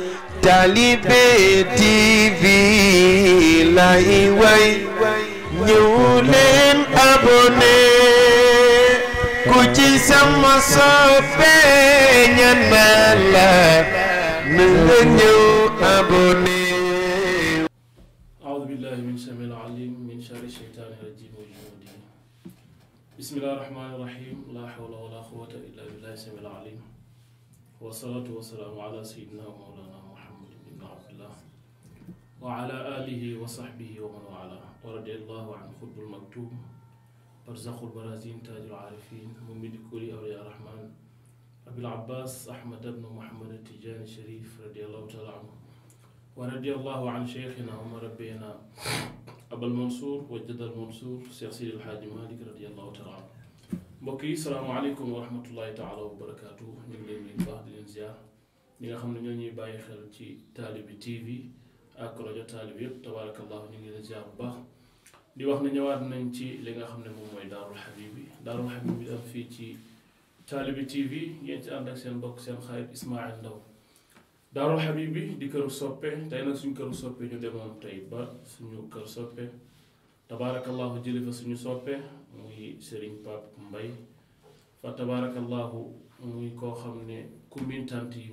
Radiotalibe TV lay way ñëw leen abonné ku ci sama soppe ñaan naa la na nga ñëw abonné. أعوذ بالله من السميع العليم من شر الشيطان الرجيم وجنوده. بسم الله الرحمن الرحيم لا حول ولا قوة إلا بالله السميع العليم والصلاة والسلام على سيدنا ومولانا محمد بن عبد الله وعلى آله وصحبه ومن والاه ورضي الله عن خطب المكتوم برزخ البرازين تاج العارفين ممد كل أولياء الرحمن أبي العباس أحمد بن محمد التجاني الشريف رضي الله تعالى عنه ورضي الله عن شيخنا ومربينا أبا المنصور وجد المنصور شيخ سيدي الحاج مالك رضي الله تعالى عنه. mbokk yi salaamaaleykum wa rahmatullahi taala wa barakaatu ñu ngi leen di baax di leen ziar ñi nga xam ne ñoo ñuy bàyyi xel ci Talibe TV ak Radiotalibe yëpp tabaarakallahu ñu ngi leen ziar bu baax di wax ne ñëwaat nañ ci li nga xam ne moom mooy Daarul Habibi Daarul Habibi am fii ci Talibe TV ngeen ci ànd ak seen mbokk seen xarit Ismaïl Ndaw. Daarul Habibi di këru soppe tey nag suñu këru soppe ñu demoon tey ba suñu kër soppe tabaarakallahu jëli fa suñu soppe muy Serigne Pape Mbay fa tabaarakallahu muy koo xam ne ku miin tant yi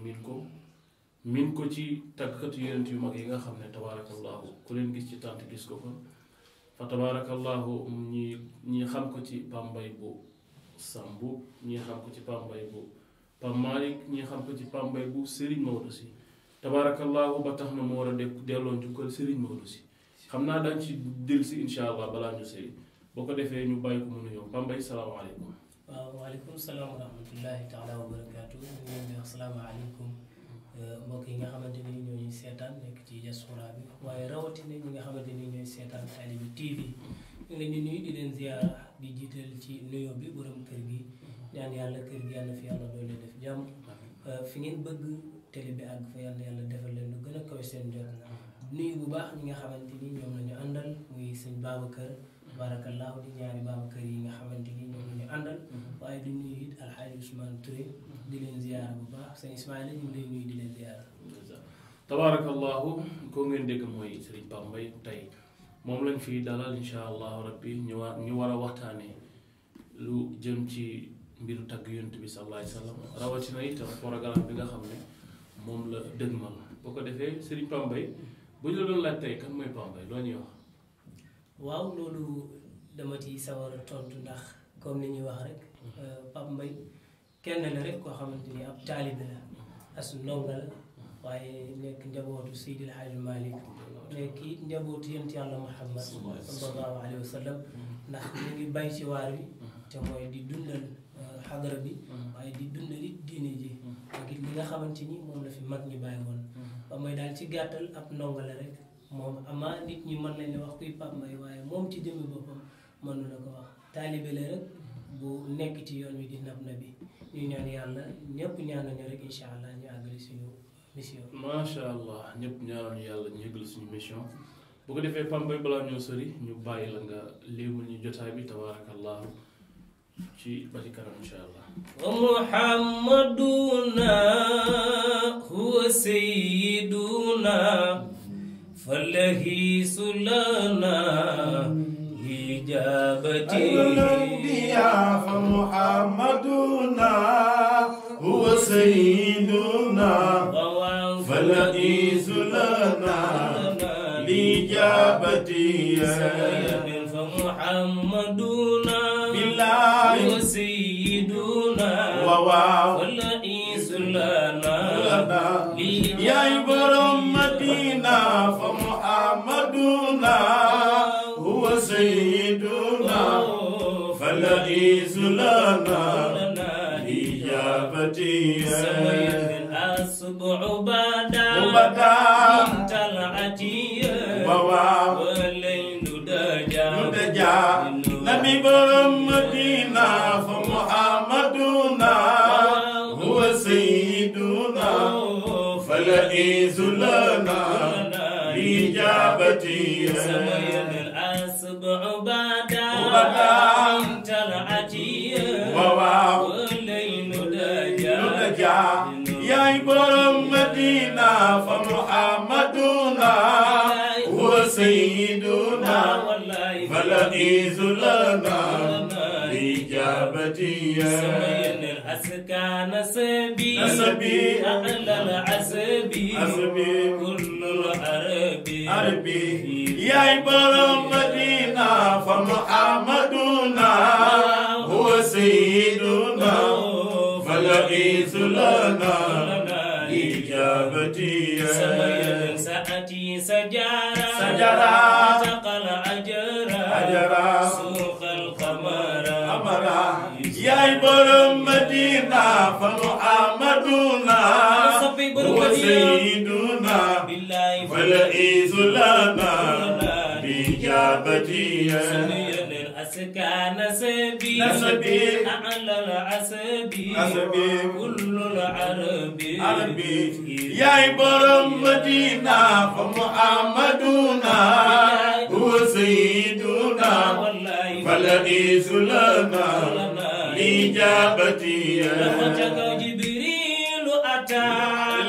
miin ko ci tàggkatu yonent yu mag yi nga xam ne tabaarakallahu ku leen gis ci tant gis ko fa fa tabaarakallahu ñi xam ko ci Pape Mbay bu Sambu ñi xam ko ci Pape Mbay bu Pape Malick ñi xam ko ci Pape Mbay bu Serigne Maodo si tabaarakallahu ba tax na mu war a delloo njukkal Serigne Maodo si xam naa dañ ci dellu si incha allah balaa ñu sëy boo ko defee ñu bàyyi ko mu nuyoo Pape Mbay salaamaaleykum. waaw waaleykum salaam wa rahmatullahi taala wa barakaatu ñu ngi leen di wax salaamaaleykum mbokk yi nga xamante ni ñoo ñuy seetaan nekk ci diaspora bi waaye rawatina ñi nga xamante ni ñooy seetaan Talibe TV ñu ngi leen di nuyu di leen ziyaara di jiital ci nuyoo bi borom kër gi ñaan yàlla kër gi yàlla fi yàlla doole def jàmm fi ngeen bëgg télé bi àgg fa yàlla defal leen lu gën a kawe seen jot nuyu bu baax ñi nga xamante ni ñoom la ñu àndal muy sëñ Babacar barakallahu di ñaari Babacar yi nga xamante ni ñoom la ñu àndal waaye di nuyu it alxaaji Ousmane Touré di leen ziyaara bu baax sëñ Ismaïla ñu ngi lay nuyu di leen ziyaara tabaarakallahu ko ngeen dégg mooy Serigne Pape Mbay tey moom lañ fi dalal insha allahu rabbi ñu war a waxtaanee lu jëm ci mbiru tagg yonent bi sallallahu alayhi wa sallam rawatina itam programme bi nga xam ne moom la dëgmal boo ko defee Serigne Pape Mbay bu ñu la doon laaj tey kan mooy Pape Mbay loo ñuy wax. waaw loolu dama ci sawar a tontu ndax comme ni ñuy wax rek Pape Mbay kenn la rek koo xamante ni ab taalibe la as ndonga la waaye nekk njabootu Seydi El Hadji Malick nekk it njabootu yonent yàlla Muhammad sallallahu alayhi wa sallam ndax ñu ngi bay ci waar wi te mooy di dundal xadara bi waaye di dundal it diine ji ak it li nga xamante ni moom la fi mag ñi bàyyi woon Pape Mbay daal ci gàttal ab ndonga la rek moom amaa nit ñi mën nañ la wax kuy Pape Mbay waaye moom ci jëmmi boppam mënu la ko wax taalibe la rek bu nekk ci yoon wi di nab na bi ñu ñaan yàlla ñëpp ñaan nañu rek incha allah ñu àggali suñu mission. macha allah ñëpp ñaanal ñu yàlla ñu yëgal suñu mission bu ko defee Pape Mbay balaa ñoo sori ñu bàyyi la nga léemul ñu jotaay bi tabaarakallahu ci ba ci kanam incha allah. wa muhammaduna huwa sayyiduna فالله سلنا إجابتي الأنبياء فمحمدنا هو سيدنا فالله سلنا لإجابتي فمحمدنا بالله هو سيدنا فالله سلنا يا إبراهيم مدينة فمحمدنا هو سيدنا فالعز لنا إجابتي الأصبع بدا من طلعتي والليل دجا نبي إبراهيم مدينة فمحمدنا هو سيدنا فالعز لنا إجابتي الأصبع بدا من طلعتي والليل دجا yaay borom Medina فمحمدنا هو سيدنا فلئيس لنا إجابتي سمين الأسكان نسبي أعلى العسبي كل العربي يا إبراهيم مدينة فمحمدنا هو سيدنا فلئيس لنا إجابتي سمين سأتي سجارة تقل أجرا سوق القمر يا إبراهيم مدينة فمحمدنا هو سيدنا فلئيس لنا بإجابتي سمين الأسكان نسبي أعلى العسبي كل العربي يا إبراهيم مدينة فمحمدنا هو سيدنا فلئيس لنا إجابتي جبريل أتى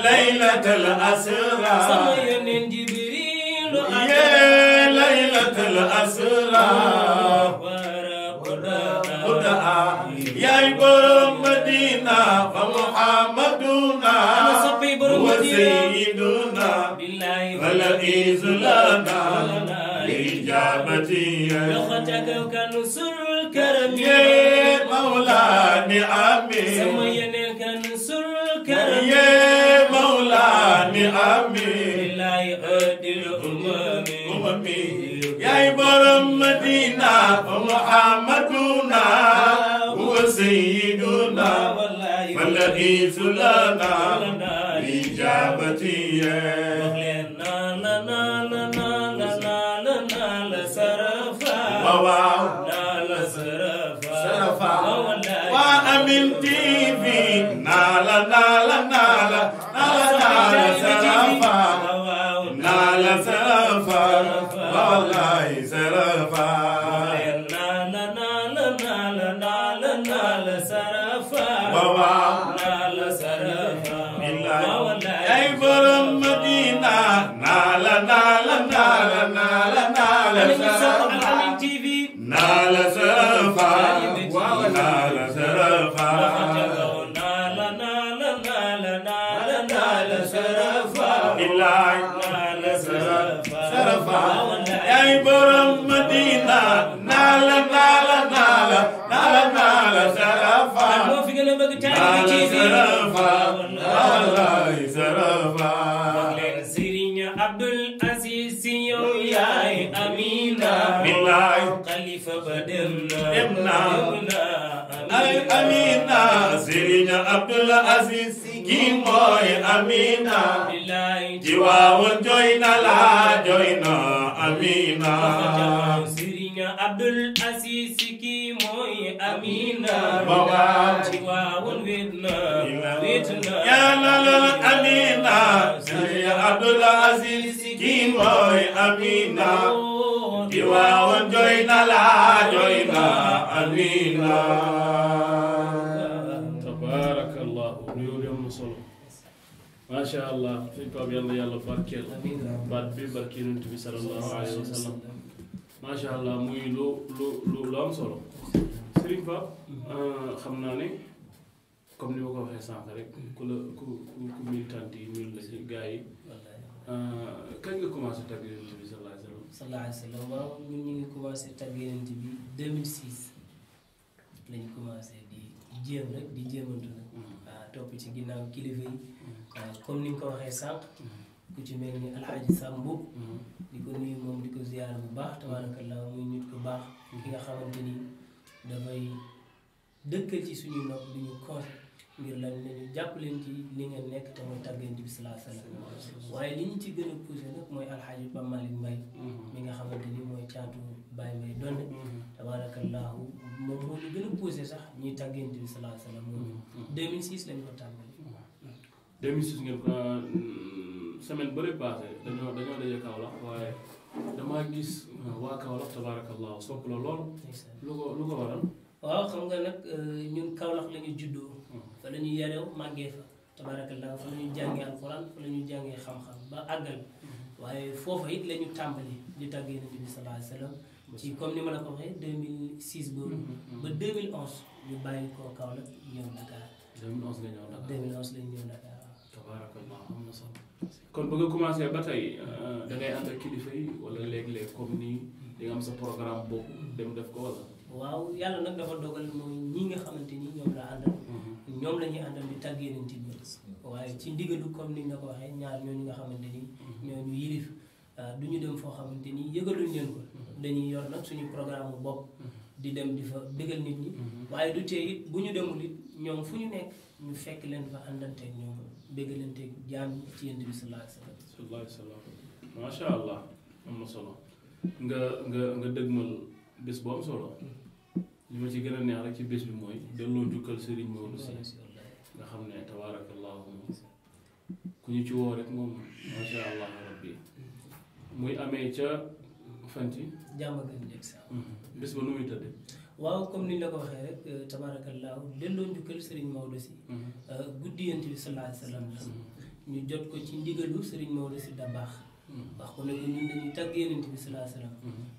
ليلة الأسرى سمين جبريل يا ليلة الأسرى يا إبراهيم مدينة فمحمدنا هو سيدنا فلئيس لنا إجابتي لختك كنسر الكرم يا مولاني أمين سمين كنسر الكرم يا مولاني أمين لا يؤدي أممي يا إبراهيم مدينة فمحمدنا هو سيدنا فلئيس لنا إجابتي وأمين تيفي نالا نالا نالا نالا نالا سرفا نالا سرفا والله سرفا نالا نالا نالا نالا نالا سرفا نالا سرفا يا إبراهيم مدينة نالا نالا نالا نالا نالا سرفا نالا سرفا نالا سرفا نالا نالا نالا نالا نالا سرفا إلهي نالا سرفا يا إبراهيم مدينة نالا نالا نالا نالا نالا سرفا نالا سرفا والله سرفا Serigne Abdul Aziz yaay Amina billahi Khalifa bademna ay Amina Serigne Abdul Aziz ki mooy Amina billahi jiwaawoon joyna la joyna Amina Serigne Abdul Aziz ki mooy Amina jiwaawoon wetna ya la Amina Serigne Abdul Aziz ki mooy Amina jiwaawoon joyna la joyna Amina tabarakallahu nuyoo yom solo masha Allah fi pab yàlla barkeel baat bi barke Yonent bi sallallahu alayhi wa sallam masha Allah muy lu am solo Serigne Pape xam naa ne comme ni ma ko waxee sànq rek ku militant yi ñun la ci gars yi kañ nga commencé tagg Yonent bi sallallahu alayhi wa sallam waaw ñun ñu ngi commencé tagg Yonent bi 2006 lañu commencé di jéem rek di jéemantu nag waaw topp ci ginnaaw kilifa yi comme ni nga ko waxee sànq ku ci mel ni Alxaaji Sambu di ko nuyu moom di ko ziyaar bu baax tabarakallah muy nit ku baax ki nga xamante ni dafay dëkkal ci suñu nopp di ñu conseil ngir lan ne ñu jàpp leen ci li ngeen nekk te mooy tàgg Yonent bi sallallahu alayhi wa sallam waaye li ñu ci gën a poussé nag mooy Alxaaji Pape Malick Mbaye mi nga xamante ni mooy caatu Baye Mbaye donne tabarakallahu moom moo ñu gën a poussé sax ñuy tàgg Yonent bi sallallahu alayhi wa sallam moom 2006 lañu ko tàmbali 2006 ngeen ko semaine bële passé dañoo daje Kaolack waaye damaa gis waa Kaolack tabarakallahu sopp la lool lu ko waral waaw xam nga nag ñun Kaolack la ñu juddoo fa la ñu yarew màggee fa tabarakallah fa la ñu jàngee alquran fa la ñu jàngee xam-xam ba àggal waaye foofa it la ñu tàmbali di tàgg Yonent bi sallallahu alayhi wa sallam ci comme ni ma la ko waxee 2006 boobu ba 2011 ñu bàyyi koo Kaolack ñëw Dakar. 2011 nga ñëw Dakar 2011 lañ ñëw Dakar waaw. tabarakallah am na solo. kon ba nga commencé ba tey da ngay ànd ak kilifa yi wala léeg-léeg comme nii di nga am sa programme boobu dem def ko wala. waaw yàlla nag dafa dogal mooy ñi nga xamante ni ñoom la àndal. ñoom la ñuy àndal di tàgg Yonent bi waaye ci ndigalu comme ni nga ko waxee ñaar ñooñu nga xamante ni ñoo ñu yilif du ñu dem foo xamante ni yëgaluñ leen ko. dañuy yor nag suñu programme bopp di dem di fa bégal nit ñi waaye du tee it bu ñu demul it ñoom fu ñu nekk ñu fekk leen fa àndanteeg ñoom bégalanteeg jaam ci Yonent bi sallallahu alayhi wa sallam. macha allah am na solo nga dëgmal bés bu am solo li ma ci gën a neex rek ci bés bi mooy delloo njukkal Serigne Maodo si nga xam ne tabaarakallahu ku ñu ci woo rek moom macha allah rabbi muy amee ca fanti jàmm gën njëkk saa bés ba nu muy tëddee. waaw comme ni la ko waxee rek tabaarakallaahu delloo njukkal Serigne Maodo si guddi Yonent bi sallallahu alayhi wa sallam ñu jot ko ci ndigalu Serigne Maodo si Dabakh wax ko ne ko ñun dañuy tàgg Yonent bi sallallahu alayhi wa sallam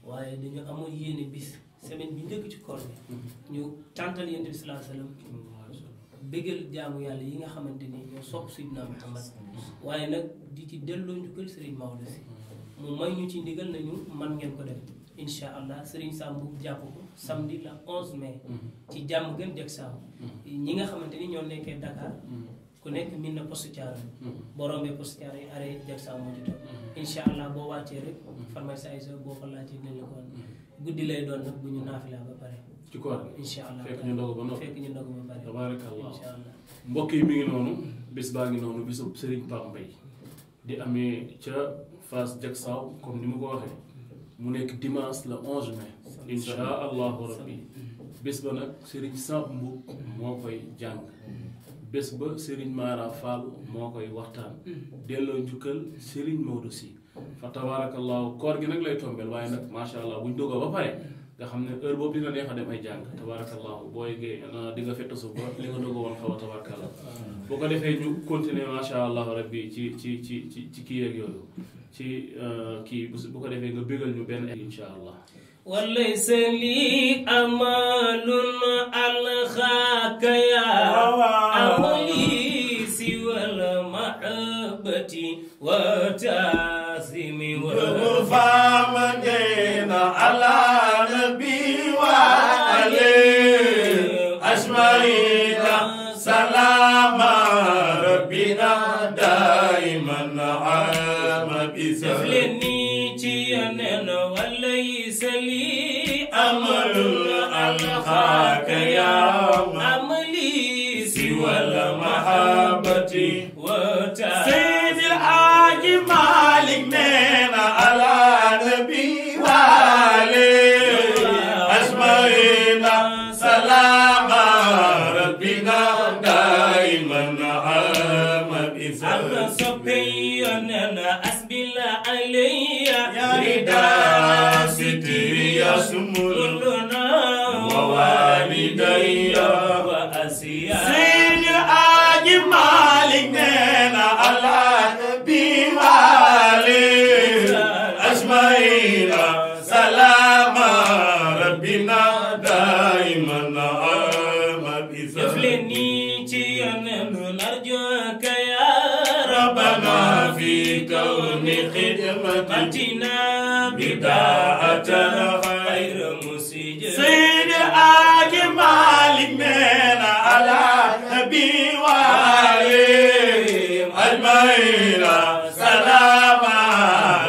waaye dañu amoon yéene bis semaine bi njëkk ci koor bi ñu tàntal Yonent bi sallallahu alayhi wa sallam bégal jaamu yàlla yi nga xamante ni ñoo sopp Seydina Muhammad waaye nag di ci delloo njukkal Serigne Maodo si mu may ñu ci ndigal nañu man ngeen ko def incha allah Serigne Sambu jàpp ko samedi la 11 mai ci jàmm gën jeg saaw ñi nga xamante ni ñoo nekkee Dakar ku nekk min na poste Thiaroye boo rombee poste Thiaroye arrêt jeg saaw moo ci toog incha allah boo wàccee rek pharmacie Aïssa boo ko laajtee dinañ la ko wan guddi lay doon nag bu ñu naafila ba pare ci koor incha allah fekk ñu ndogu ba noppi fekk ñu ndogu ba pare tabaarakallah incha allah mbokk yi mi ngi noonu bés baa ngi noonu bisu Serigne Pape Mbaye di amee ca Fass Jaksaaw comme ni mu ko waxee mu nekk dimanche le 11 mai insha allahu rabbi bés ba nag Serigne Sambu moo koy jàng bés ba Serigne Mara Fall moo koy waxtaan delloo njukkal Serigne Maodo si fa tabaarakallahu koor gi nag lay tombeel waaye nag macha allah buñ dogoo ba pare nga xam ne heure boobu dina neex a dem ay jàng tabaarakallahu boo yeggee di nga fett su ba li nga dogoo woon xaw a tabaarakallah boo ko defee ñu continuer macha allah rabbi ci kii yeeg yooyu ci kii bu ko defee nga bégal ñu benn insha allah. وليس لي أمل ألخاك يا أملي سوى المحبة والتعظيم والفهم دينا على نبي وعليه أجمعين سلام ربنا دائما عام بسلني وليس لي أمل ألقاك يا أملي سوى المحبة سيد الحاج مالك نينا على نبي وعليه أجمعين سلام ربنا دائما عام بسلام صبينا أسبل علي ردا ستري يسمرنا ووالدي وأسيا سيد الحاج مالك نينا على نبي وعليه أجمعين سلام ربنا دائما عام بسلني نرجوك يا ربنا في كون خدمتنا بداعة خير مسجد سيد آج مالك منا على نبي وعليم أجمعين سلام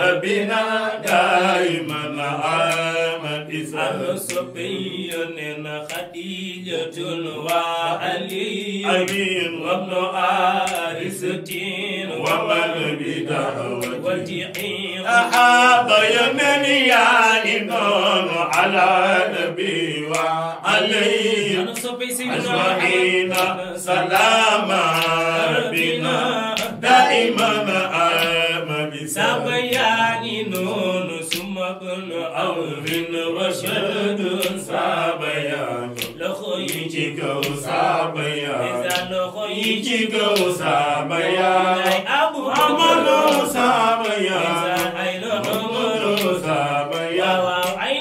ربنا دائما عام إسلام صبينا خديجة وعلي أمين وابن آرستين ومن بدعوة والتحين أحاط يمني يعني نون على نبي وعلي أجمعين سلام ربنا دائما عام بسابياني نون ثم ابن عوف وشد سابيان لخيتك سابيان إذا لخي ci kaw saaba yaa Muhammadu saaba yaa Muhammadu saaba yaa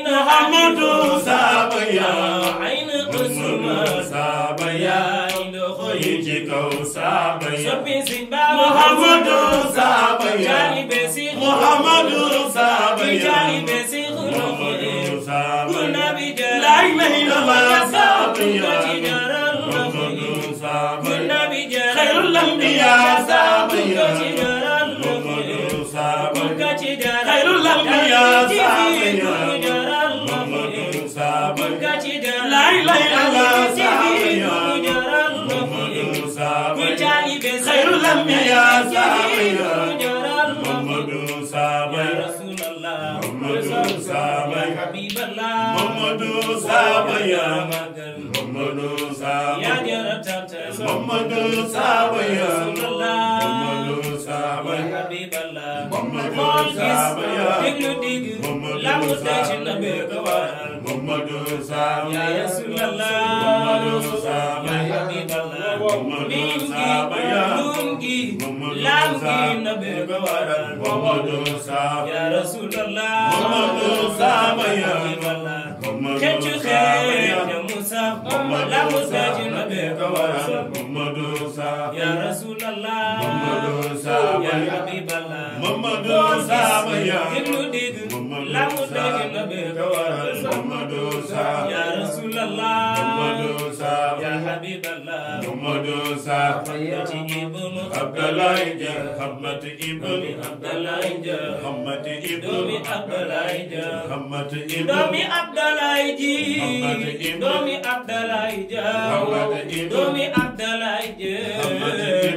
Muhammadu saaba yaa Muhammadu saaba yaa ci kaw saaba yaa Muhammadu saaba yaa Muhammadu saaba yaa Muhammadu saaba yaa la ilaha illallah saaba yaa Muhammadu saaba yaa khairul anbiya saaba yaa Muhammadu saaba yaa khairul anbiya saaba yaa Muhammadu saaba yaa la ilaha illallah saaba yaa Muhammadu saaba yaa khairul anbiya saaba yaa Muhammadu saaba yaa Rasulullah Muhammadu saaba yaa Habiballah Muhammadu saaba yaa Muhammadu saaba yaa Jaratata Muhammadu saaba yaa Muhammadu saaba yaa Habiballah Muhammadu saaba yaa Muhammadu la mudaci nabi kawal Muhammadu saaba yaa Rasulullah Muhammadu saaba yaa Habiballah Muhammadu saaba yaa lungi lamgi nabi kawal Muhammadu saaba yaa Rasulullah Muhammadu saaba yaa Habiballah Kecu khair Musa la mudaci nabi kawal Muhammadu saaba yaa Rasulullah Muhammadu saaba yaa Habiballah Muhammadu saaba yaa la mudaci nabi kawal Muhammadu saaba yaa Rasulullah Muhammadu saaba yaa Habiballah Muhammadu saaba yaa ibnu Abdallah ja Muhammad ibnu Abdallah ja Muhammad ibnu Abdallah ja Muhammad ibnu Abdallah ji domi Abdallah ja domi Abdallah ja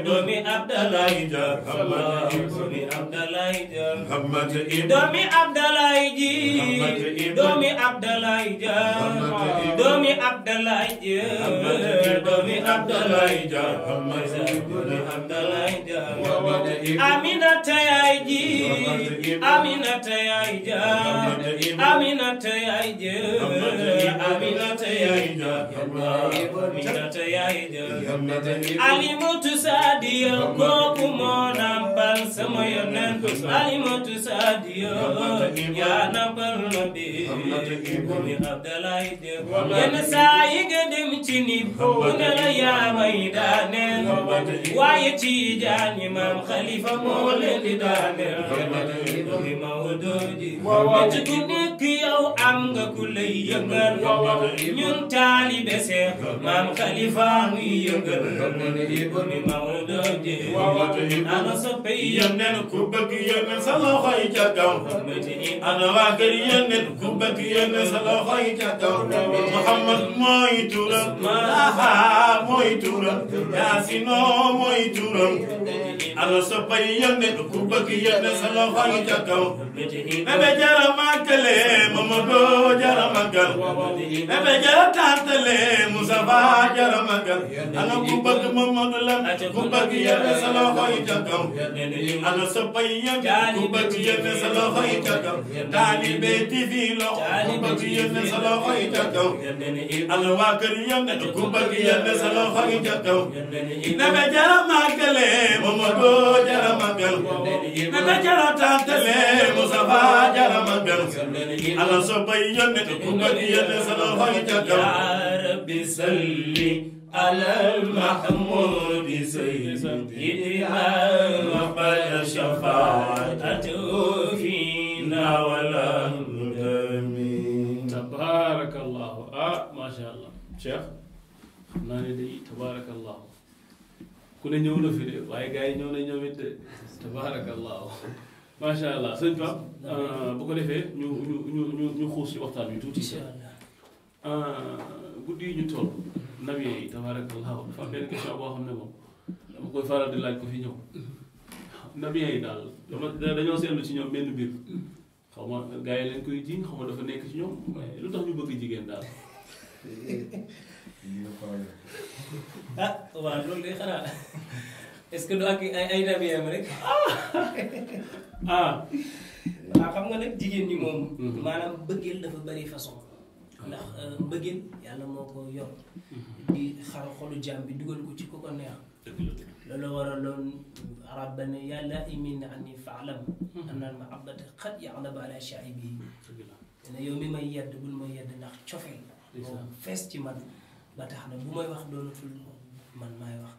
domi Abdallah ja Muhammad ibnu Abdallah ja Muhammad domi Abdallah ji domi Abdallah ja domi Abdallah ja domi Abdallah ja Muhammad ibnu Abdallah ja Aminata yaay ji Aminata yaay ja Aminata yaay ja Aminata yaay ja Aminata yaay ja Alimatu Sadiya kooku moo nampal sama yonent Alimatu Sadiya yaa nampal nabi mi Abdallah ja yenn saa yi nga dem ci nit ne la yaa may daaneel waaye ci jaan yi maam Khalifa moo leen di daaneel mi Maodo ji nit ku nekk yow am nga ku lay yëngal ñun taalibe Seex maam Khalifa muy yëngal mi Maodo ji ana soppe yónneen ku bëgg yónneen sa loxo yi ca kaw ana waa kër yónneen ku bëgg yónneen sa loxo yi ca kaw Muhammad mooy turam mooy turam Yaasino mooy turam ana soppe yónneen ku bëgg yónneen sa loxo yi ca kaw bébé jara màggale Mamadou jara màggal bébé jara tàntale Mustafa jara màggal ana ku bëgg Mamadou la ku bëgg yónneen sa loxo yi ca kaw ana soppe yónneen ku bëgg yónneen sa loxo yi ca kaw Talibe TV lo ku bëgg yónneen sa loxo yi ca kaw ana waa kër yónneen ku bëgg yónneen sa loxo yi ca kaw bébé jara màggale Mamadou jara màggal bébé jara tàntale Mustafa jara màggal ana soppe yónneen ku bëgg yónneen sa loxo yi ca kaw ya rabbi salli ala al-mahmud sayyidina waqbal shafa'atu fina wala mudami tabarakallahu masha Allah Cheikh xam naa ne day tabarakallahu ku ne ñëw na fi de waaye gars yi ñëw na ñoom it de tabarakallahu masha Allah sëñ Pape bu ko defee ñu xuus ci waxtaan bi tuuti guddi yi ñu toll nabi yi tabarakallahu dafa am benn question boo xam ne moom dama koy faral di laaj ko fi ñëw nabi yi daal dañoo seetlu ci ñoom benn mbir xaw ma gars yi leen koy jiñ xaw ma dafa nekk ci ñoom mais lu tax ñu bëgg jigéen daal waaw loolu de xanaa est-ce que du ak ay nabiyam rek waaw xam nga nag jigéen ñi moom maanaam bëggeel dafa bari façon ndax bëggeel yàlla moo ko yor di xar xolu jaam bi dugal ko ci ku ko neex loolu waraloon arab ba ne yàlla imin anni faalam anna al mahabbata qad ya'labu ala shaa'ibihi ne yow mi may yedd bul may yedd ndax cofeel moom fees ci man ba tax na bu may wax doonatul man maay wax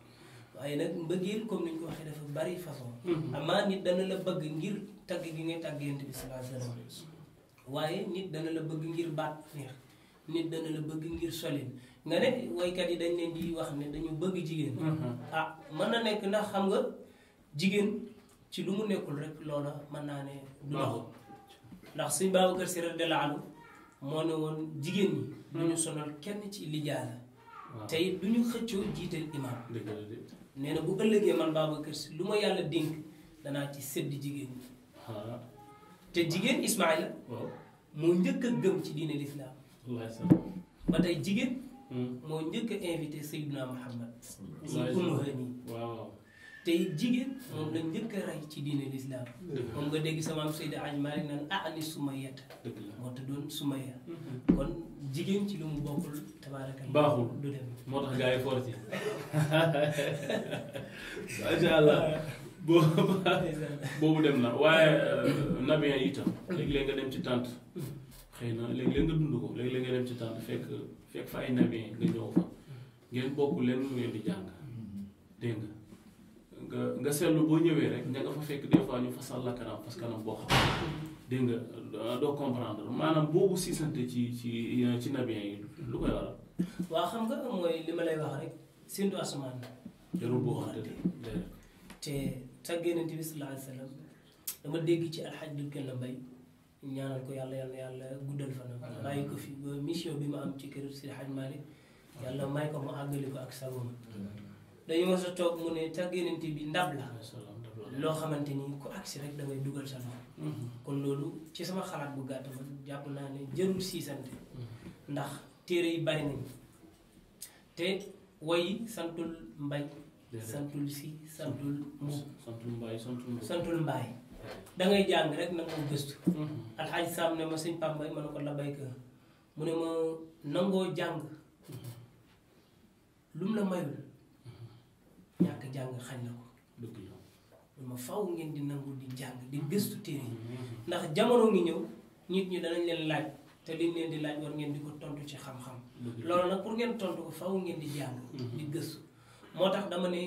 waaye nag mbëggeel comme ni ñu ko waxee dafa bari façon amaa nit dana la bëgg ngir tagg gi ngay tagg Yonent bi sallallahu alayhi wa sallam waaye nit dana la bëgg ngir baat neex nit dana la bëgg ngir solin nga ne waykat yi dañ leen di wax ne dañu bëgg jigéen ah mën na nekk ndax xam nga jigéen ci lu mu nekkul rek loola mën naa ne du dox ndax Sëñ Babacar Si radiyallaahu anhu moo ne woon jigéen ñi du ñu sonal kenn ci lijaala te it du ñu xëccoo jiital imaam nee na bu ëllëgee man Babacar Si lu ma yàlla dénk danaa ci sédd jigéen ñi te jigéen Ismaïla moo njëkk a gëm ci diine lislaam ba tey jigéen moo njëkk a invité Seydina Muhammad muy Ummu Hani te jigéen moom la njëkk a rey ci diine lislaam moom nga dégg sama am Seydi Aj Malik naan ani Sumayyata moo tuddoon Sumayya kon jigéen ci lu mu bokkul tabaaraka baaxul du dem moo tax gars yi for ci macha allah boobu dem na waaye nabiyen yi itam léegi-léeg nga dem ci tànt xëy na léegi-léeg nga dund ko léegi-léeg nga dem ci tànt fekk fa ay nabiyen nga ñëw fa ngeen bokk leen lu ngeen di jàng dégg nga seetlu boo ñëwee rek ña nga fa fekk des fois ñu fasal la kanam parce que kanam boo xam dégg nga doo comprendre maanaam boobu siisante ci nabiyen yi lu koy waral waaw xam nga mooy li ma lay wax rek séntu asamaan jarul boo xamante te tàgg Yonent bi sallallahu alayhi wa sallam dama dégg ci alxaj dul kenn la mbay ñaanal ko yàlla guddal fanam bàyyi ko fi ba mission bi ma am ci kër si Haj Malik yàlla may ko mu àggali ko ak sagoma dañu mos a toog mu ne tàgg Yonent bi ndab la loo xamante ni ku agsi rek dangay dugal sa loxo kon loolu ci sama xalaat bu gàtt man jàpp naa ne jërul siisante ndax téere yi bari nañ te woy santul mbay santul si santul mu santul mbaay dangay jàng rek nag ko gëstu alxaaji Sam ne ma sëñ Pambay ma ne ko la bayka mu ne ma nangoo jàng lu mu la mayul ñàkk jàng xañ na ko ma faw ngeen di nangu di jàng di gëstu téere yi ndax jamono ngi ñëw nit ñi danañ leen laaj te liñ leen di laaj war ngeen di ko tontu ci xam-xam loolu nag pour ngeen tontu ko faw ngeen di jàng di gëstu moo tax dama ne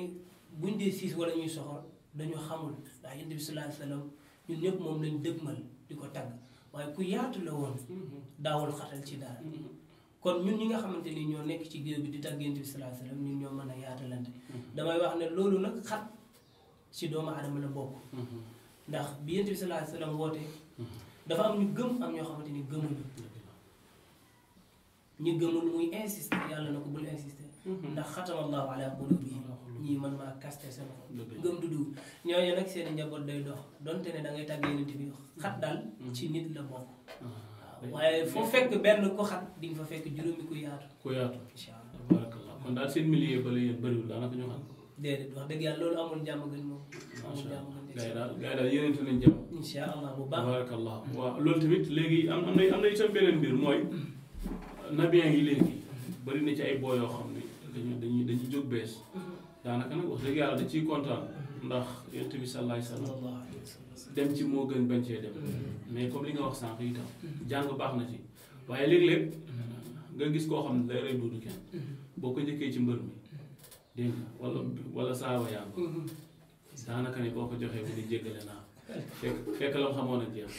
buñ dee siis wala ñuy soxor dañu xamul ndax Yonent bi sallallahu alayhi wa sallam ñun ñëpp moom lañ dëgmal di ko tagg waaye ku yaatu la woon daawul xatal ci dara kon ñun ñi nga xamante ni ñoo nekk ci géew bi di tagg Yonent bi sallallahu alayhi wa sallam ñun ñoo mën a yaatalante damay wax ne loolu nag xat ci doomu aadama la bokk ndax bi Yonent bi sallallahu alayhi wa sallam woote dafa am ñu gëm am ñoo xamante ni gëmuñu ñu gëmul muy insister yàlla na ko bul insister ndax xatamallahu ala qulubihim ñii man maa kaste seen xol gëm du dugg ñooñu nag seen njaboot day dox donte ne da ngay tàgg Yonent bi xat daal ci nit la bokk waaw waaye foo fekk benn ko xat di nga fa fekk juróomi ku yaatu incha allah barakallah kon daal seen milieu ba la yéen bëriwul daanaka ñu xam déedéet wax dëgg yàlla loolu amul jàmm gën moom amul jàmm gën gars yi daal yéenante nañ jàmm incha allah bu baax barakallah waaw loolu tamit léegi am na itam beneen mbir mooy nabiyen yi léegi bëri na ci ay boo yoo xam ne dañuy jóg bees daanaka nag wax dëgg yàlla da ciy kontaan ndax Yonent bi sallallahu alayhi wa sallam dem ci moo gën bañ cee dem mais comme li nga wax sànq itam jàng baax na ci waaye léeg-léeg nga gis koo xam ne day rey duudu kenn boo ko njëkkee ci mbër mi dégg nga wala saaba yaa daanaka ne boo ko joxee mu di jéggale naa fekk la mu xamoon a jeex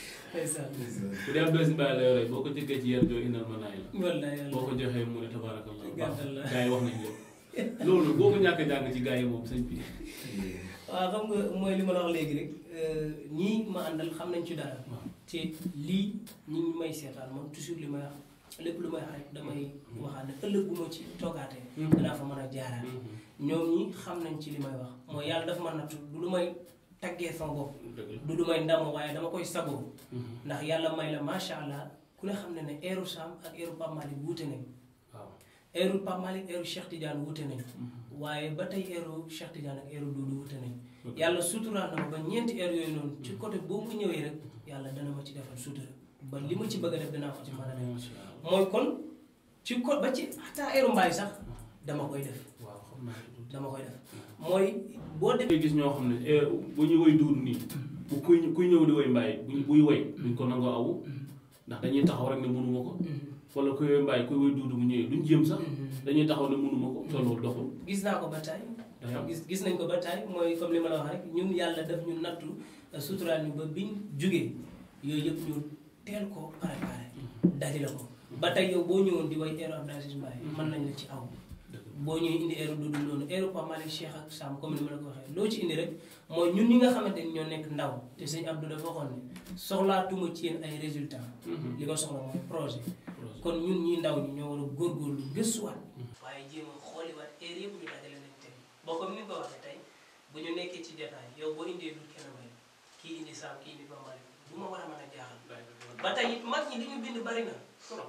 bu dee bés mbaay la yoree boo ko njëkkee ci yer joo indal ma naay la boo ko joxee mu ne tabaarakallah baax gars yi wax nañ lépp loolu boo ko ñàkk jàng ci gars yi moom sëñ bi waaw xam nga mooy li ma la wax léegi rek ñii ma àndal xam nañ ci dara te lii ñi ngi may seetaan moom toujours li may wax lépp lu may wax rek damay waxaat ne ëllëg bu ma ci toogaatee danaa fa mën a jaaraat ñoom ñi xam nañ ci li may wax mooy yàlla dafa ma nattu du lu may taggee sama bopp du lu may ndam waaye dama koy sagoo ndax yàlla may la macha allah ku ne xam ne ne eeru Sam ak eeru Pape Malick wuute nañ eeru Pape Malick eeru Cheikh Tidiane wuute nañ waaye ba tey eeru Cheikh Tidiane ak eeru Doudou wuute nañ yàlla suturaal na ma ba ñeenti eer yooyu noonu ci côté boobu mu ñëwee rek yàlla dana ma ci defal sutura ba li ma ci bëgg a def danaa ko ci mën a def mooy kon ci ko ba ci xataa eeru mbaay sax dama koy def dama koy def mooy boo def gis ñoo xam ne bu ñu woy duur nii bu kuy ñëw di woy mbaay buy woy duñ ko nangoo awu ndax dañuy taxaw rek ne mënuma ko wala kuy woy mbaay kuy woy duudu bu ñëwee duñ jéem sax dañuy taxaw ne mënuma ko te loolu doxul gis naa ko ba tey gis nañ ko ba tey mooy comme li ma la wax rek ñun yàlla daf ñu nattu suturaal ñu ba biñ jugee yooyu yëpp ñu teel ko préparé dajale ko ba tey yow boo ñëwoon di way eeru Abdou Aziz Mbaye mën nañ la ci aw boo ñëwee indi eeru duudu noonu eeru Pape Malick Cheikh ak Sam comme ni ma la ko waxee loo ci indi rek mooy ñun ñi nga xamante ni ñoo nekk ndaw te sëñ Abdou dafa waxoon ne soxlaatuma ci yéen ay résultats li ko soxla mooy projet kon ñun ñi ndaw ñi ñoo war a góorgóorlu gëstuwaat waaye jéem a xooliwaat eer yëpp ñu dajale nañ tey boo comme ni nga ko waxee tey bu ñu nekkee ci jotaay yow boo indee du kenn may kii indi Sam kii indi Pape Malick du ma war a mën a jaaxal ba tey it mag ñi li ñu bind bari na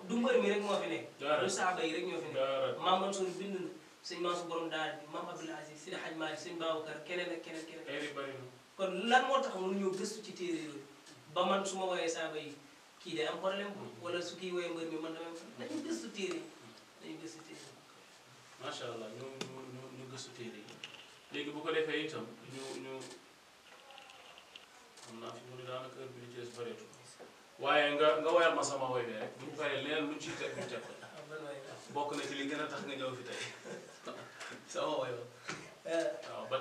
du mbër mi rek moo fi nekk du saaba yi rek ñoo fi nekk Maam Mansour bind na sëñ Mansour borom daal bi Maam Abdoul Aziz Sidi Hadj Malick sëñ Babacar keneen ak keneen kon lan moo tax mënu ñëw gëstu ci téere yooyu ba man su ma woyee saaba yi kii day am problème wala su kii woyee mbër mi man damay nañu gëstu téere yi nañu gëstu téere yi macha allah ñu gëstu téere yi léegi bu ko defee itam ñu xam naa fi mu ne daanaka heure bi ñu ci des bëreetu waaye nga woyal ma sama woy bi rek bu ñu paree leneen lu ciy teg ñu teg ko bokk na ci li gën a tax nga ñëw fi tey sama woy waaw ba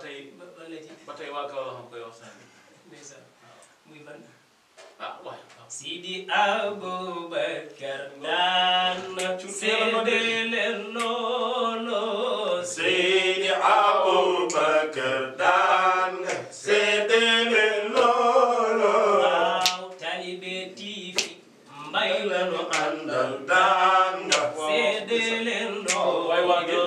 tey waa kaw la xam koy wax saa ndeysaan muy ban waaye Sidi Aboubacar daan seedele loolo Sidi Aboubacar daan seedele loolo waaw Talibe TV mbay la nu àndal daan seedele loolo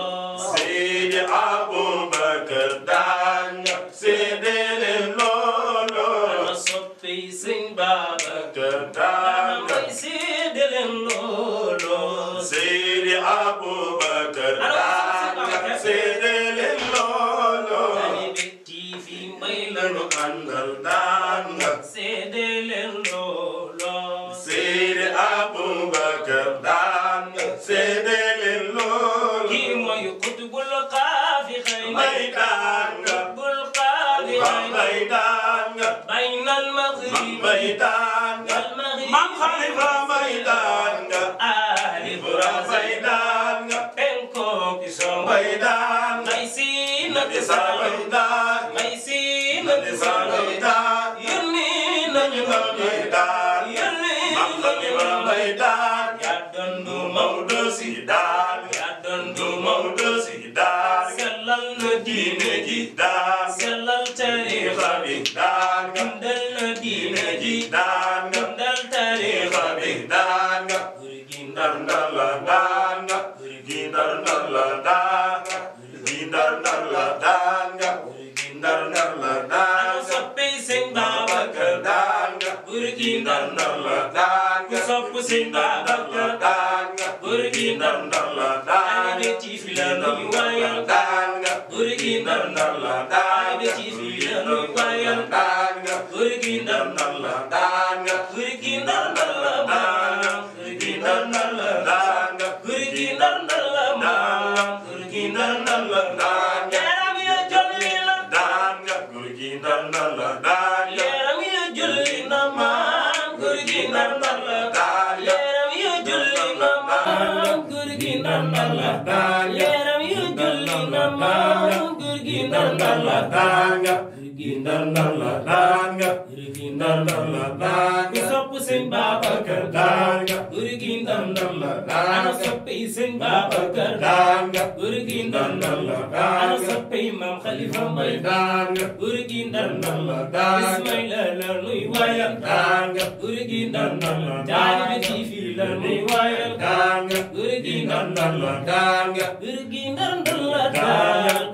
Sidi Aboubacar daan seedele loolo ana soppey sëñ Babacar daan may seedele loolo Sidi Aboubacar daan seedele loolo Talibe TV mbay la nu àndal daan seedele loolo Sidi Aboubacar daan seedele loolo kii mooy xutbul xaafi xëy may daan xutbul xaafi xëy may daan baynal maghrib may daan Mam Khalifa may daan Ali Ibrahima may daan penko kiso may daan may si na Isa may daan may si na Isa may daan yónni nañu may daan yónni Mam Khalifa may daan yaa dondu Maodo si daan yaa dondu Maodo si daan sellal na diine ji daan sellal tariixa bi daan dundal na diine ji daan dundal tariixa bi daan guri gi ndar ndar la daan gi ndar ndar la daan gi ndar ndar la daan gi ndar ndar la daan soppe sëñ Babacar daan guri gi ndar ndar la daan ku sopp sëñ Babacar daan guri gi ndar ndar la daan Talibe TV la nuy wayal daan guri gi ndar ndar la daan Talibe TV la nuy wayal daan guri gi ndar ndar la daan guri gi ndar ndar la maam guri gi ndar ndar la daan guri gi ndar ndar la maam guri gi ndar ndar la daan yaram ya jolli na daan guri gi ndar ndar la daan yaram ya jolli na maam guri gi ndar ndar la yaram ya jolli na maam guri gi ndar ndar la yaram ya jolli na maam guri gi ndar ndar la guri gi ndar ndar la guri gi ndar ndar la ku sopp sëñ Babacar guri gi ndar ndar la ana soppey sëñ Babacar guri gi ndar ndar la ana soppey Maam Khalifa Mbaye guri gi ndar ndar la Ismaïla la nuy wayal guri gi ndar ndar la Talibe TV la nuy wayal guri gi ndar ndar la guri gi ndar ndar la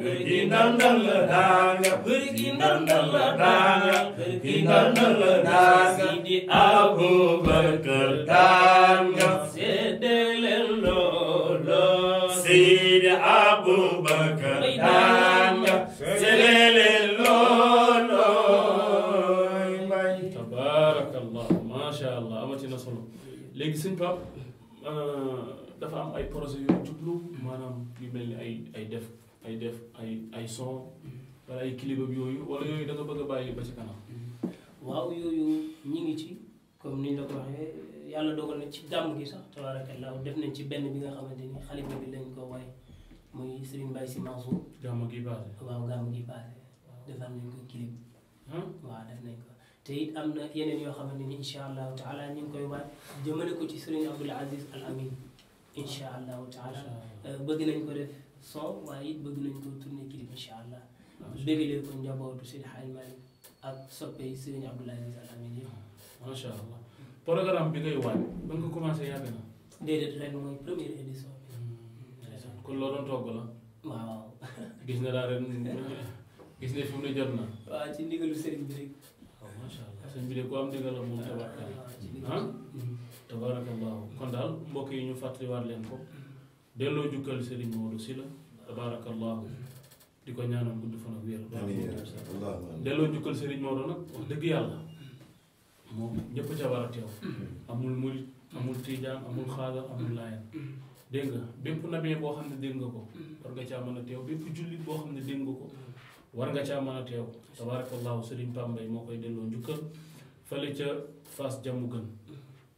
guri gi ndar ndar la guri gi ndar ndar la guri gi ndar ndar la Sidi Aboubacar seedele loolo Sidi Aboubacar seedele loolo tabaarakallah macha allah amati na solo léegi sëñ Pape dafa am ay projet yu jublu maanaam yu mel ni ay def ay def ay son wala ay clip ak yooyu wala yooyu da nga bëgg a bàyyi ba ci kanam. waaw yooyu ñi ngi ci comme ni ñu la ko waxee yàlla dogal na ci gàmm gi sax tabarakallah def nañ ci benn bi nga xamante ni xalifa bi lañ ko way muy Serigne Mbaye Sy Mansour. gàmm gi passé. waaw gàmm gi passé defal nañ ko clip. waaw def nañ ko te it am na yeneen yoo xamante ni incha allahu taala ñu ngi koy waat jëmale ko ci Serigne Abdoul Aziz Al Amin incha allahu taala bëgg nañ ko def son waaye it bëgg nañ ko tourner clip incha allah. bégalee ko njabootu Seydi Hadji Malick ak soppey Serigne Abdoul Aziz Al Amin yëpp. macha allah programme bi ngay waaj ba nga commencé yàgg na. déedéet ren mooy première édition bi. kon loo doon togg la. waaw. gis ne daal ren gis ne fi mu ne jot na. waaw ci ndigalu Serigne bi rek. waaw macha allah sëñ bi de ku am ndigal la moom tabaarkalla. tabaarakallahu kon daal mbokk yi ñu fàttaliwaat leen ko. delloo jukkal Serigne Maodo si la tabaarakallahu di ko ñaanal gudd fan ak wér. delloo jukkal Serigne Maodo nag wax dëgg yàlla moom ñëpp ca war a teew. amul murit amul tijaan amul xaadar amul laayeen. dégg nga bépp nabee boo xam ne dégg nga ko war nga caa mën a teew bépp jullit boo xam ne dégg nga ko war nga caa mën a teew tabarakallahu Serigne Pambay moo koy delloo njukkal fële ca Fass jàmm gën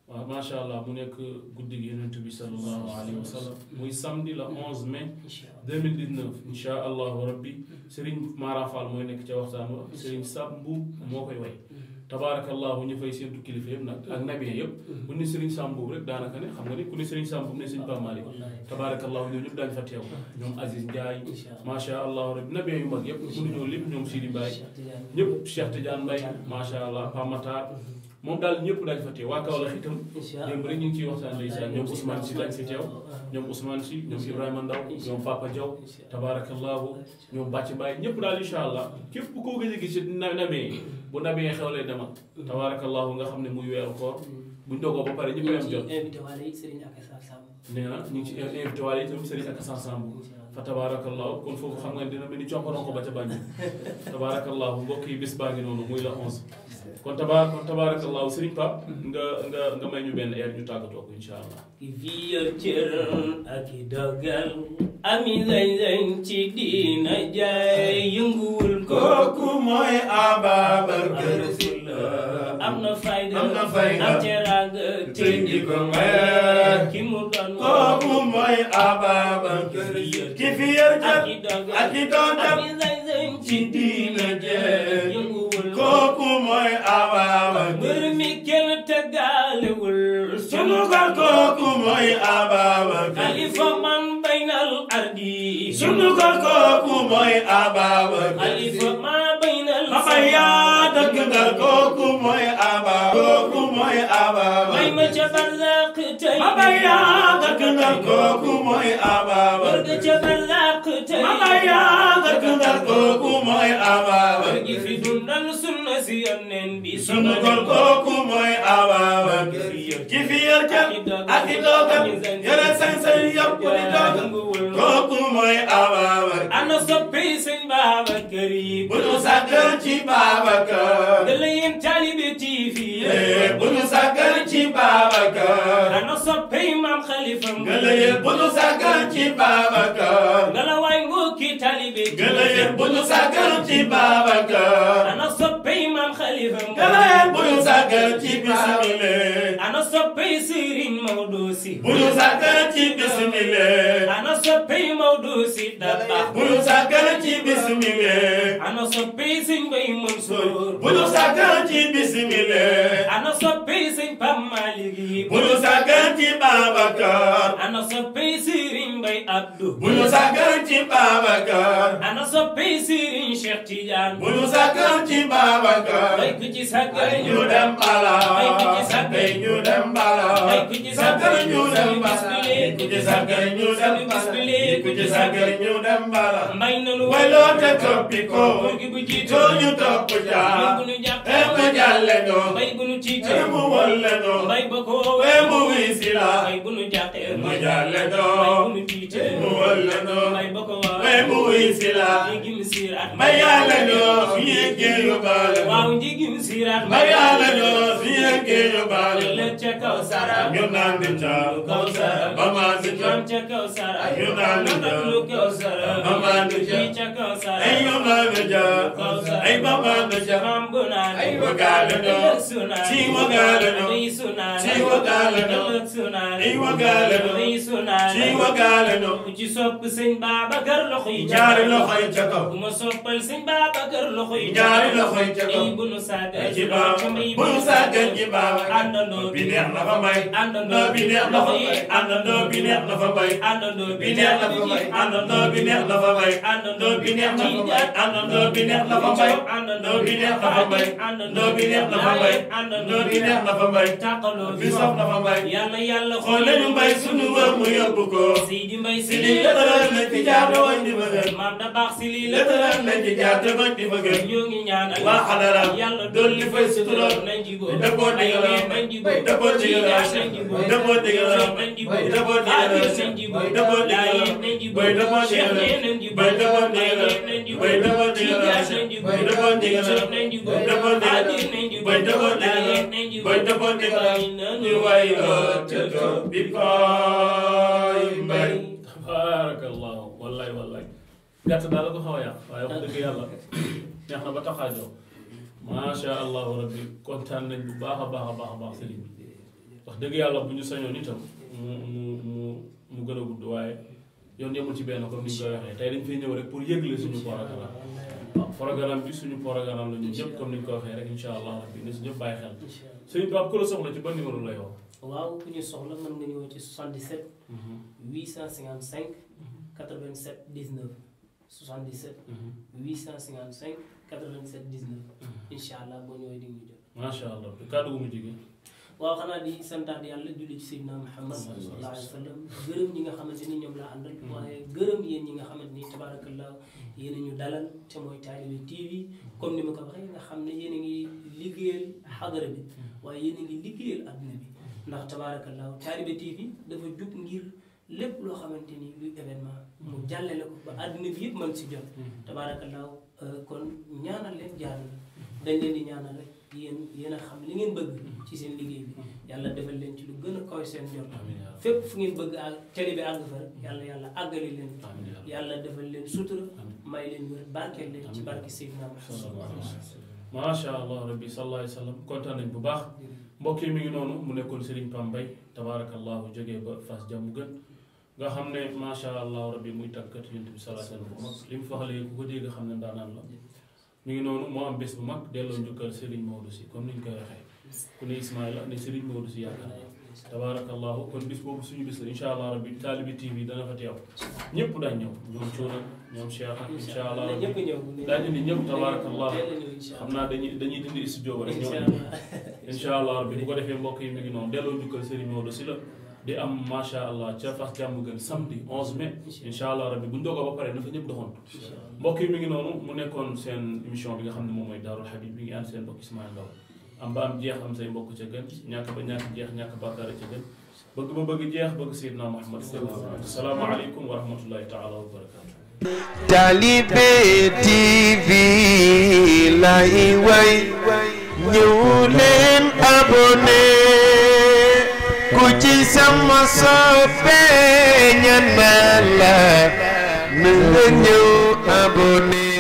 waaw macha allah mu nekk guddi gi yonent bi sallallahu alayhi wa sallam muy samedi le 11 mai 2019 insha allahu rabbi Serigne Mara Fall mooy nekk ca waxtaan wa Serigne Sab Mbuum moo koy way tabarakallahu ñu fay séentu kilifa yëpp nag ak nabiyee yëpp bu ni Serigne Sam Mbuum rek daanaka ne xam nga ni ku ni Serigne Sam Mbuum ne Serigne Pape Malick tabarakallahu ñoom ñëpp daañu fa teew ñoom Aziz Ndiaye macha allah rabbi nabiyee yu mag yëpp mënuñoo lépp ñoom Sidi Mbaye ñëpp Cheikh Tidiane Mbaye macha allah Pamatar moom daal ñëpp daañu fa teew waa Kaolack itam démb rek ñu ngi ciy waxtaan ndeysaan ñoom Ousmane Sy dañ fi teew ñoom Ousmane Sy ñoom Ibrahima Ndaw ñoom Papa Diaw tabarakallahu ñoom Bàcc Baye ñëpp daal incha allah képp koo gëj a gis ci nabee bu nabee xewlee demal tabarakallahu nga xam ne muy weeru koor buñ dogoo ba pare ñëpp am jot nee na ñu ngi ci invité waale itam Serigne ak Assane Samb fa tabarakallahu kon foofu xam nga dina mel ni compron ko ba ca bañ tabarakallahu mbokk yi bis baa ngi noonu muy la 11 kon tabarakallahu Serigne Pape nga may ñu benn air ñu tàggatoo ko incha allah. ki fi yor cër ak i dogal ami lañ ci diina jaay yënguwul kooku mooy Ababacar Si am na fayda am teraanga te di ko may ki mu doon kooku mooy Ababacar Si ki fi yor cër ak i dogal ami lañ ci diina jaay yënguwul kooku mooy Ababacar mbër mi kenn tëggaalewul sunu gal kooku mooy Ababacar xalifa man baynal ardi sunu gal kooku mooy Ababacar xalifa ma baynal Papa yaa dëgg gal kooku mooy Ababacar kooku mooy Ababacar may ma ca barzaq tey Papa yaa dëgg gal kooku mooy Ababacar warga ca barzaq tey Papa yaa dëgg gal kooku mooy Ababacar gi fi dundal sunna si yonent bi sunu gal kooku mooy Ababacar ki fi yor jëm ak i doogam yore sañ-sañ yëpp di doogam kooku mooy Ababacar ana soppi sëñ Babacar yi bu nu sàggan ci Babacar da la yéen Talibe TV bu nu sàggan ci Babacar ana soppi maam Khalifa gëlëye bu nu sàggan ci Babacar nga la waay ngokki Talibe gëlëye bu nu sàggan ci Babacar ana soppi maam Khalifa gëlëye bu nu sàggan ci bismillah ana soppi Serigne Maodo Si bu nu sàggan ci bismillah ana soppi Maodo Si Dabakh bu nu sàggan ci bismillah ana soppi Serigne Mbaye Mansour bu nu sàggan ci bismillah ana soppi Serigne Pape Malick yi bu nu sàggan ci Babacar ana soppi Serigne Mbaye Abdou bu nu sàggan ci Babacar ana soppi Serigne Cheikh Tidiane bu nu sàggan ci Babacar bay ku ci sàggan ñu dem bala bay ku ci sàggan ñu dem bala bay ku ci sàggan sàggan ñu dem bala ku ci sàggan ñu dem bala ku ci sàggan ñu dem bala mbay nanu wayloo te toppi ko gi bu jiitu too ñu topp jaa bu nu jàpp mu jàlle noo mbay bu nu tiite mu wolle noo mbay ba ko mu wisi la mbay bu nu jàqee mu jàlle mbay noo bu nu tiite mu wolle noo mbay ba ko mu wisi la njigim siiraat mbay yàlla noo fi yeggee yu baale waaw njigim siiraat mbay yàlla noo fi yeggee géeju baal ëllëg ca kaw sara ñu naan di caa kaw sara ba maa di caa ca kaw sara ñu naan di caa lu kaw sara ba maa di caa ca kaw sara ay ñu naan di caa ay ba maa di caa mam bu naan ay wagaale no ci wagaale no ci wagaale no ay wagaale no ci wagaale no ku ci sopp sëñ Babacar loxo yi ñaari loxo yi ca kaw ku ma soppal sëñ Babacar loxo yi ñaari loxo yi ca kaw ay bu nu saagal ci baaba bu nu saagal ci baaba àndandoo bi neex na fa may àndandoo bi neex na fa may àndandoo bi neex na fa may àndandoo bi neex na fa may àndandoo bi neex na fa may àndandoo bi neex na fa may àndandoo bi neex na fa may àndandoo bi neex na fa may àndandoo bi neex na fa may àndandoo bi neex na fa may tàqaloo bi sof na fa may yàlla xool nañu mbay sunu wër mu yóbbu ko Seydi Mbay si lii la tëral na ci jaar wañ di bëgg maam Dabakh si lii la tëral na ci jaar te bañ di bëgg ñoo ngi ñaanal waa xadara yàlla dolli fay sutura nañ jiboo dëppoo digalaam nañ jiboo dëppoo digalaam nañ jiboo dëppoo digalaam nañ jiboo dëppoo digalaam nañ jiboo dëppoo digalaam nañ jiboo bay dëppoo digalaam nañ jiboo bay dëppoo digalaam nañ jiboo bay dëppoo digalaam nañ jiboo bay dëppoo digalaam nañ jiboo dëppoo digalaam nañ jiboo bay dëppoo digalaam nañ jiboo bay dëppoo digalaam ñu way tëto bi koy mbay barakallahu wallahi wallahi gàtt daal la ko xaw a yàq waaye wax dëgg yàlla neex na ba taxaajoo macha allahu rabbi kontaan nañ bu baax a baax a baax a baax sëriñ bi wax dëgg yàlla bu ñu sañoon itam mu gën a gudd waaye yoon yemul ci benn comme ni ñu koy waxee tey dañ fay ñëw rek pour yëgle suñu programme waaw programme bi suñu programme la ñun ñëpp comme ni ñu ko waxee rek incha allah rabbi ne su ñëpp bàyyi xel sëriñ Pape ku la soxla ci ban numéro lay woo waaw ku ñu soxla mën nga ñëw ci 77 855 87 19 77 855 87 19 incha allah boo ñëwee di nga jot. macha allah kàddu gu mujj gi. waaw xanaa di santaat yàlla julli ci Seydina Muhammad sallallahu alayhi wa sallam gërëm ñi nga xamante ni ñoom laa àndal waaye gërëm yéen ñi nga xamante ni tabaarakallah yéen a ñu dalal te mooy Talibe TV comme ni ma ko waxee nga xam ne yéen a ngi liggéeyal xadara bi waaye yéen a ngi liggéeyal adduna bi ndax tabaarakallah Talibe TV dafa jug ngir lépp loo xamante ni luy événement mu jàllale ko ba adduna bi yëpp mën si jot tabaarakallah kon ñaanal leen jaar na dañ leen di ñaanal rek yéen a xam li ngeen bëgg ci seen liggéey bi yàlla defal leen ci lu gën a kaw seen njort fépp fu ngeen bëgg ak télé bi àgg fa rek yàlla àggali leen yàlla defal leen sutura may leen wér barkeel leen ci barke Seydina Muhammad macha allah rabbi sallallahu alayhi wa sallam kontaan nañ bu baax mbokk yi mi ngi noonu mu nekkoon Serigne Pam Mbaye tabaarakallahu jógee ba Fass jàmm gën nga xam ne macha allah rabbi muy tàggat yonent bi sallallahu alayhi wa sallam bu mag li mu faxalee ku ko dégg xam ne ndaanaan la mi ngi noonu moo am bés bu mag delloo njukkal Serigne Maodo si comme ni ñu koy waxee ku ne Ismaïla ne Serigne Maodo si yaakaar naa tabaarakallahu kon bis boobu suñu bis la incha allah rabbi Talibe TV dana fa teew ñëpp daañ ñëw ñoom Cuuna ñoom Cheikh incha allah rabbi daañu indi ñëpp tabaarakallahu xam naa dañuy dindi studio ba rek ñoo incha allah rabbi bu ko defee mbokk yi mi ngi noonu delloo njukkal Serigne Maodo si la di am macha allah ca Fass jàmm gën samedi 11 mai incha allah rabbi bu ñu doogoo ba pare na fa ñëpp doxoon mbokk yi mi ngi noonu mu nekkoon seen émission bi nga xam ne moom mooy Daarul Habib bi ngi ànd seen mbokk Ismaïla Ndaw am ba am jeex am say mbokk ca gën ñàkk ba ñàkk jeex ñàkk bàkkaar ca gën bëgg ba bëgg jeex bëgg Seydina Muhammad salaamu aleykum wa rahmatullahi taala wa barakatu Talibe TV lay way ñëw leen abonné ku ci sama soppe ñaan la na nga ñëw abonné